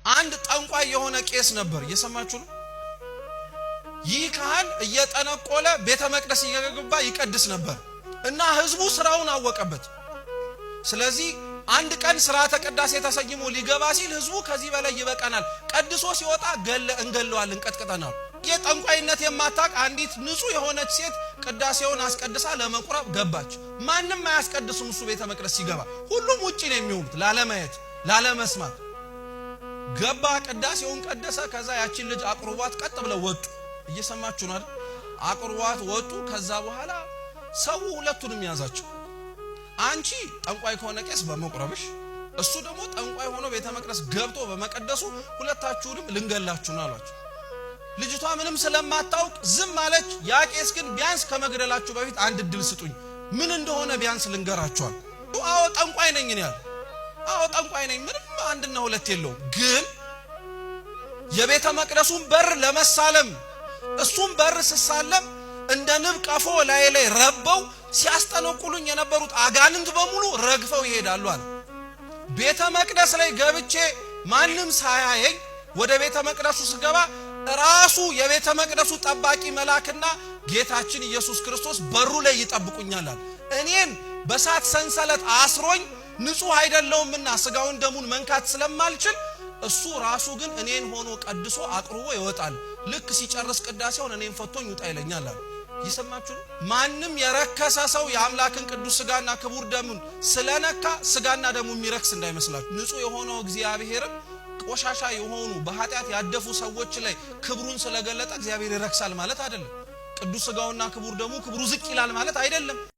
አንድ ጠንቋይ የሆነ ቄስ ነበር። እየሰማችሁ ነው። ይህ ካህን እየጠነቆለ ቤተ መቅደስ እየገባ ይቀድስ ነበር እና ህዝቡ ስራውን አወቀበት። ስለዚህ አንድ ቀን ስርዓተ ቅዳሴ ተሰይሞ ሊገባ ሲል ህዝቡ ከዚህ በላይ ይበቃናል፣ ቀድሶ ሲወጣ ገለ እንገለዋለን፣ ቀጥቅጠናል። የጠንቋይነት የማታቅ አንዲት ንጹህ የሆነች ሴት ቅዳሴውን አስቀድሳ ለመቁረብ ገባች። ማንም አያስቀድስም። እሱ ቤተ መቅደስ ሲገባ ሁሉም ውጪ ነው የሚሆኑት፣ ላለማየት ላለመስማት። ገባ፣ ቅዳሴውን ቀደሰ። ከዛ ያችን ልጅ አቅርቧት ቀጥ ብለው ወጡ። እየሰማችሁ ነው አይደል? አቅርቧት ወጡ። ከዛ በኋላ ሰው ሁለቱንም ያዛቸው። አንቺ ጠንቋይ ከሆነ ቄስ በመቁረብሽ፣ እሱ ደግሞ ጠንቋይ ሆኖ ቤተ መቅደስ ገብቶ በመቀደሱ ሁለታችሁንም ልንገላችሁ ነው አሏቸው። ልጅቷ ምንም ስለማታውቅ ዝም አለች። ያ ቄስ ግን ቢያንስ ከመግደላችሁ በፊት አንድ እድል ስጡኝ፣ ምን እንደሆነ ቢያንስ ልንገራችኋል። አዎ ጠንቋይ ነኝ ነው ያለ። አዎ ጠንቋይ ነኝ፣ ምንም አንድና ሁለት የለውም። ግን የቤተ መቅደሱን በር ለመሳለም እሱም በር ስሳለም እንደ ንብ ቀፎ ላይ ላይ ረበው ሲያስጠነቁሉኝ የነበሩት አጋንንት በሙሉ ረግፈው ይሄዳሉ አለ። ቤተ መቅደስ ላይ ገብቼ ማንም ሳያየኝ ወደ ቤተ መቅደሱ ስገባ ራሱ የቤተ መቅደሱ ጠባቂ መልአክና ጌታችን ኢየሱስ ክርስቶስ በሩ ላይ ይጠብቁኛል አለ። እኔን በሳት ሰንሰለት አስሮኝ ንጹሕ አይደለውምና ስጋውን ደሙን መንካት ስለማልችል እሱ ራሱ ግን እኔን ሆኖ ቀድሶ አቅርቦ ይወጣል። ልክ ሲጨርስ ቅዳሴውን እኔን ፈቶኝ ውጣ ይለኛል አለ። ይሰማችሁ። ማንም የረከሰ ሰው የአምላክን ቅዱስ ስጋና ክቡር ደሙን ስለነካ ስጋና ደሙ የሚረክስ እንዳይመስላችሁ። ንጹሕ የሆነው እግዚአብሔርም ቆሻሻ የሆኑ በኃጢአት ያደፉ ሰዎች ላይ ክብሩን ስለገለጠ እግዚአብሔር ይረክሳል ማለት አይደለም። ቅዱስ ስጋውና ክቡር ደሙ ክብሩ ዝቅ ይላል ማለት አይደለም።